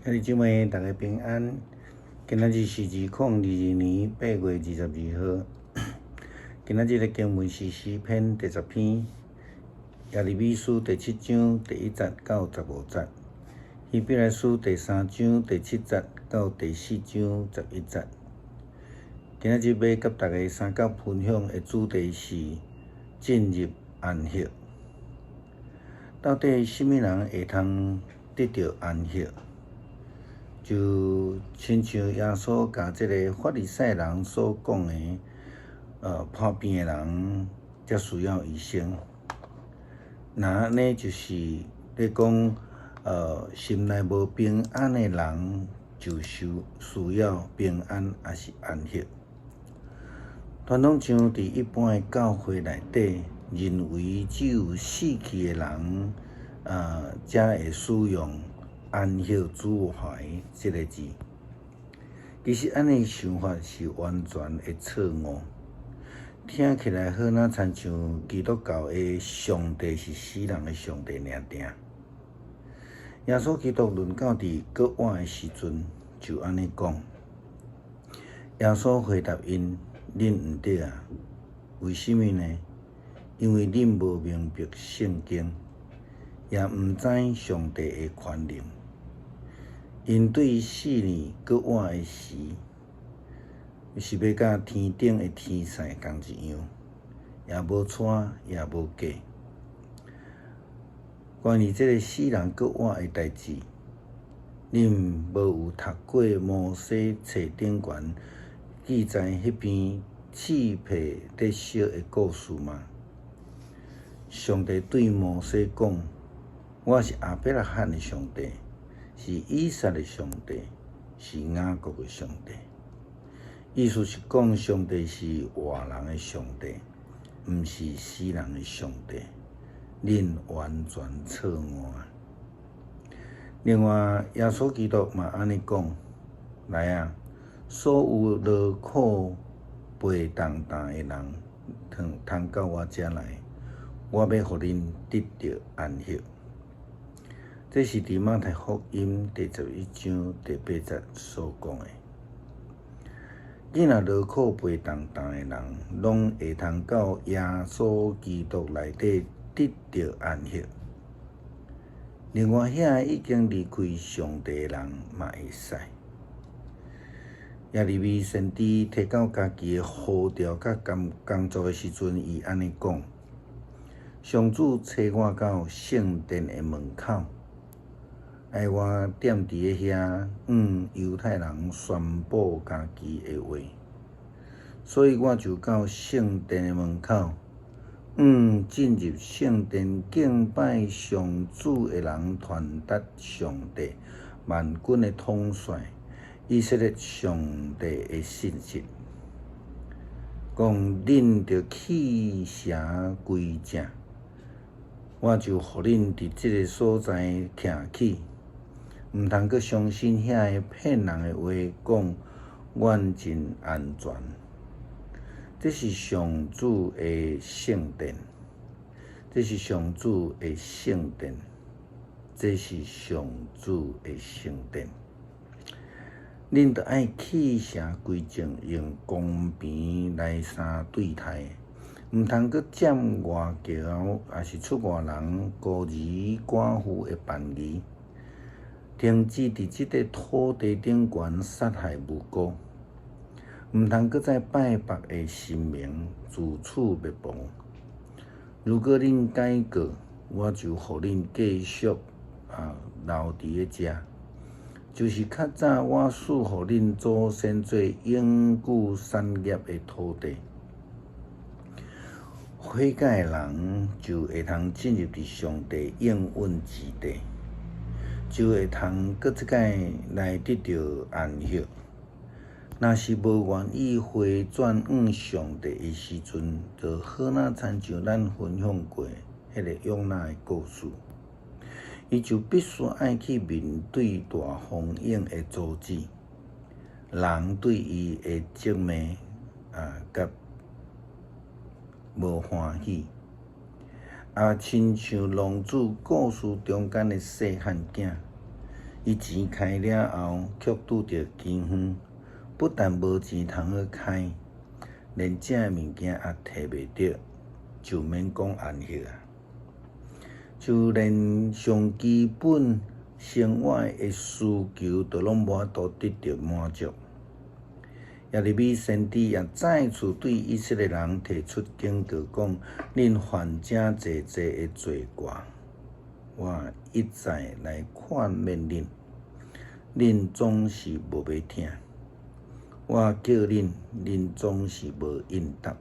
兄弟姊妹，大家平安。今仔日是2022年8月22號。今仔日的經文是詩篇第10篇、耶利米書第七章第1節到15節、希伯來書第三章第7節到第四章11節。今仔日欲佮大家相佮分享的主題是進入安息。到底啥物人會通得著安息？就親像耶穌共這个法利賽人所講的，破病的人才需要醫生。若按呢就是咧講，心內無平安的人就需要平安，抑是安息。傳統上，佇一般的教會內底，認為只有死去的人，才會使用安息主懷這个字。其實按呢想法是完全的錯誤。聽起來好若親像基督教的上帝是死人的上帝爾定。耶穌基督論到佇閣活的時陣，就按呢講。耶穌回答𪜶：恁毋對啊，為啥物呢？因為恁無明白聖經，也毋知上帝的權能。𪜶對4年閣活的時，是欲佮天頂的天使仝一樣，也無娶，也無嫁。關於這个死人閣活的代誌，恁無有讀過摩西冊頂懸記載彼篇刺皮得燒的故事嗎？上帝對摩西講：我是亞伯拉罕的上帝，是以撒的上帝，是雅各的上帝。意思是講，上帝是活人的上帝，毋是死人的上帝。恁完全錯誤啊！另外，耶穌基督嘛按呢講：來啊，所有勞苦背重擔的人，通通到我遮來，我欲予恁得著安息。這是佇馬太福音第11章第8節所講的。既若勞苦背重擔的人，攏會通到耶穌基督內底得著安息。另外，遐已經離開上帝的人嘛會使。耶利米先知提到家己的呼召佮工作的時陣，伊按呢講：上主差我到聖殿的門口，愛我踮佇咧遐，向猶太人宣布家己的話。所以我就到聖殿的門口，向進入聖殿敬拜上主的人傳達上帝萬軍的統帥以色列上帝的信息，講恁著棄邪歸正，我就予恁佇這个所在徛起，毋通閣相信遐个騙人的話，講阮真安全。這是上主的聖殿，這是上主的聖殿，這是上主的聖殿。恁著愛棄邪歸正，用公平來相對待，毋通閣佔外僑，抑是出外人孤兒寡婦的便宜。停止佇這个土地頂懸殺害無辜，毋通閣再拜別的神明，自取滅亡。如果恁改過，我就予恁繼續留佇咧遮。就是較早我賜予恁祖先做永久產業的土地。悔改的人就會通進入佇上帝應允之地，就會通閣一擺來得著安息。若是無願意回轉向上帝的時陣，就好若親像咱分享過彼个約拿的故事，伊就必須愛去面對大風湧的阻止，人對伊的責罵佮無歡喜，親像浪子故事中間的細漢囝，伊錢開了後，卻拄著饑荒，不但無錢通好開，連食的物件也提袂著，就免講安息啊！就連上基本生活的需求都攏無法度得著滿足。耶利米先知也再次對以色列人提出警告，講：恁犯遮濟濟的罪過，我一再來勸勉恁，恁總是無欲聽。我叫恁，恁總是無應答。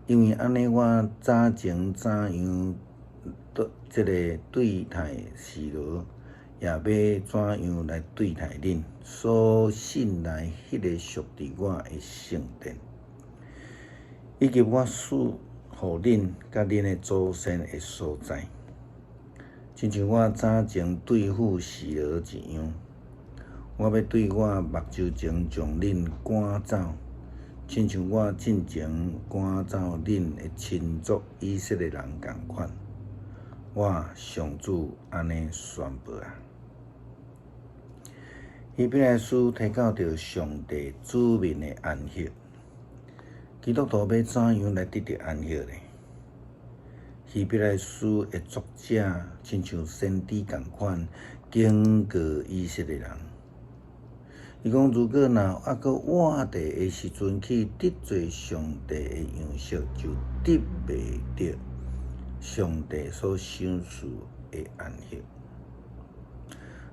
因為按呢，我早前怎樣對這个對待示羅，也欲怎樣來對待恁所信賴彼个屬佇我的聖殿，以及我賜予恁佮恁的祖先的所在，親像我早前對付示羅一樣，我欲對我目睭前將恁趕走，親像我進前趕走恁的親族以色列人仝款。我上主按呢宣布啊！希伯來書提到著上帝子民的安息，基督徒欲怎樣來得著安息呢？希伯來書的作者親像先知仝款，警告以色列人，伊講如果若猶閣活著的時陣去得罪上帝的樣式，就得袂著上帝所賞賜的安息。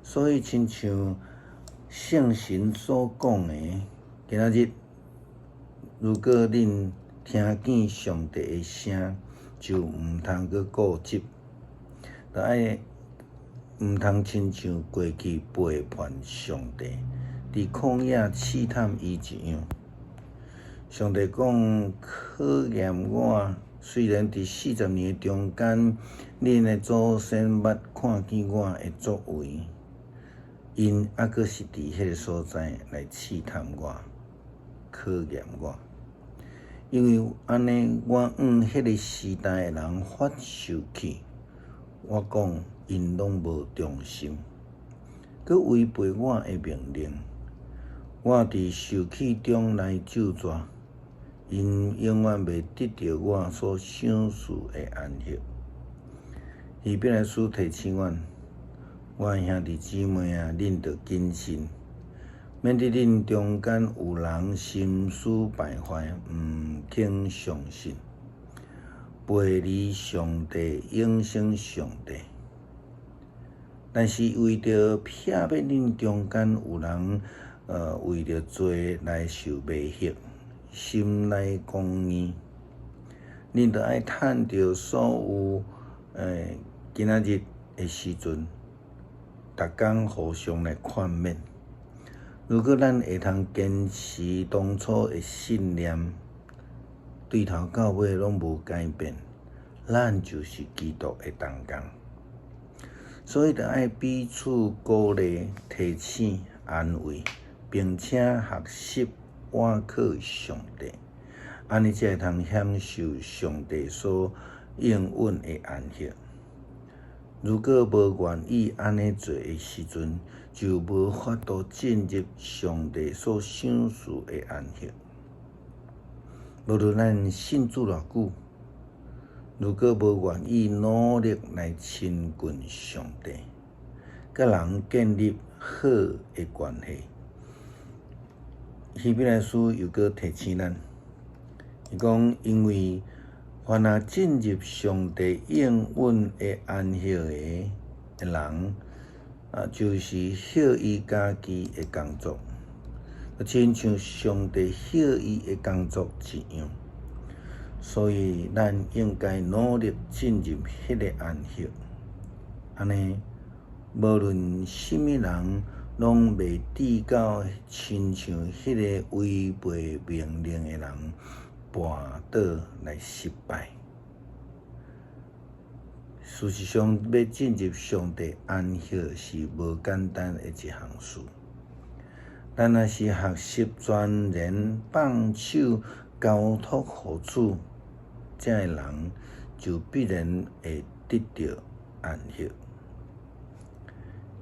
所以，親像聖神所講的，今仔日如果恁聽見上帝的聲，就毋通閣固執，著愛毋通親像過去背叛上帝，佇曠野試探伊一樣。上帝講考驗我，雖然佇40年中間，恁的祖先捌看見我的作為，𪜶猶閣是佇彼个所在來試探我、考驗我。因為按呢，我向彼个時代的人發受氣，我講𪜶攏無忠心，閣違背我的命令。我佇受氣中來咒詛，𪜶永遠袂得著我所賞賜的安息。希伯來書提醒阮，我的兄弟姊妹啊，恁著謹慎，免得恁中間有人心思敗壞，毋肯相信，背離上帝，永生上帝。但是為著避免恁中間有人，為著罪來受迷惑，心內剛硬，恁著愛趁著所有今仔日的時陣，逐工互相來勸勉。如果咱會通堅持當初的信念，對頭到尾攏無改變，咱就是基督的同工。所以，著愛彼此鼓勵、提醒、安慰，並且學習倚靠上帝，按呢才會通享受上帝所應允的安息。如果無願意按呢做的時陣，就無法度進入上帝所賞賜的安息。無論咱信主偌久，如果無願意努力來親近上帝，佮人建立好的關係，希伯來書又閣提醒咱，伊講因為凡若進入上帝應允的安息的人，啊，就是歇伊家己的工作，親像上帝歇伊的工作一樣。所以，咱應該努力進入彼个安息。按呢，無論啥物人，攏袂致到親像彼个違背命令的人跋倒來失敗。事實上，欲進入上帝安息是無簡單的一項事。咱若是學習全然放手交託予主，這个人就必然會得著安息。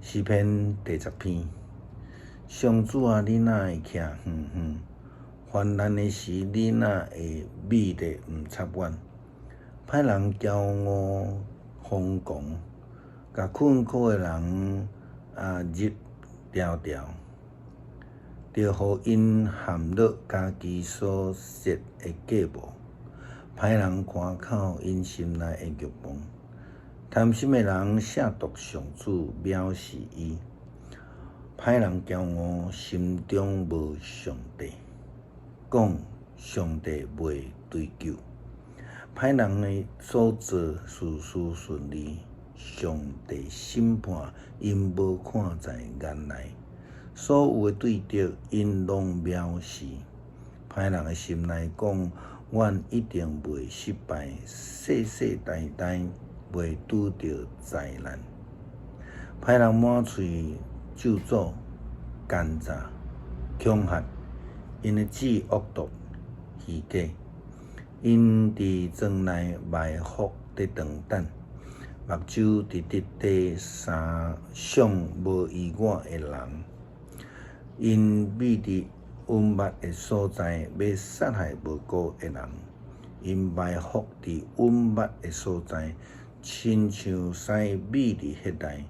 詩篇第十篇。上主啊，你若會徛遠遠？患難的時，你若會覕咧毋插阮？歹人驕傲瘋狂，共困苦的人入牢牢，著予𪜶陷落家己所設的計謀。歹人誇口𪜶心內的慾望，貪心的人褻瀆上主，藐視伊。歹人驕傲，心中無上帝，講上帝袂追究。歹人的所做事事順利，上帝審判𪜶無看在眼內，所有的對敵𪜶攏藐視。歹人的心內講：阮一定袂失敗，世世代代袂拄著災難。歹人滿喙咒詛、奸詐、恐嚇，𪜶的舌惡毒、虛假，𪜶佇庄內埋伏佇當等，目睭直直佇想無依倚的人，𪜶覕佇隱密的所在，欲殺害無辜的人。𪜶埋伏佇隱密的所在，親像獅覕佇穴內，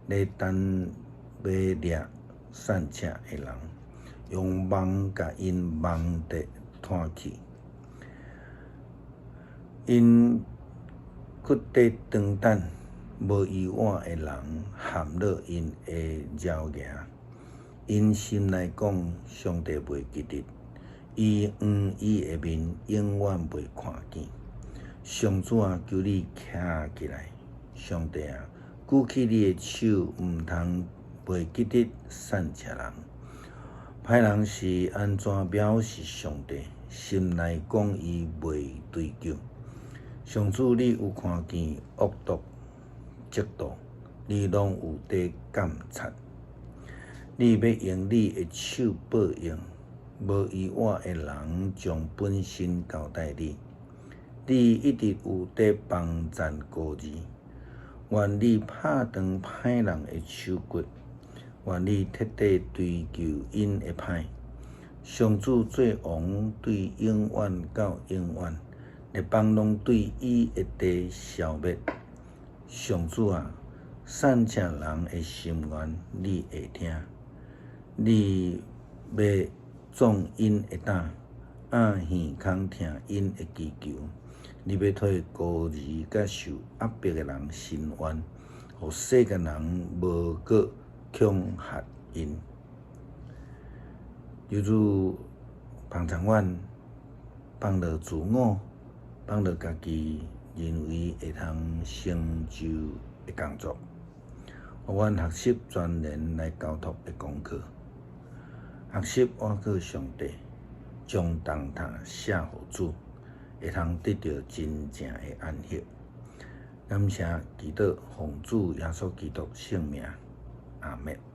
咧等欲掠散赤的人，用網共𪜶網得拖去。𪜶屈佇當等無依倚的人，陷落𪜶的牢蜈。𪜶心內講：上帝袂記得，伊掩伊的面，永遠袂看見。上主啊，求你徛起來！上帝啊，舉起你的手，毋通袂記得散赤人。歹人是按怎藐視上帝？心內講伊袂追究。上主，你有看見惡毒、嫉妒，你攏有佇監察。你欲用你的手報應，無依倚的人將本身交代你，你一直有佇幫贊孤兒。願你拍斷歹人的手骨，願你徹底追究𪜶的歹。上主做王，對永遠到永遠，列邦攏對伊的地消滅。上主啊，散赤人的心願，你會聽。你欲壯𪜶的膽，掩耳孔聽𪜶的祈求。你欲替孤兒佮受壓迫的人伸冤，予世間人無閣恐嚇𪜶。求主幫助阮，放落自我，放落家己認為會通成就的工作，予阮學習全然來交託的功課，學習倚靠上帝，將重擔卸予主，會通得著真正的安息。感謝基督，奉主耶穌基督聖名，阿們。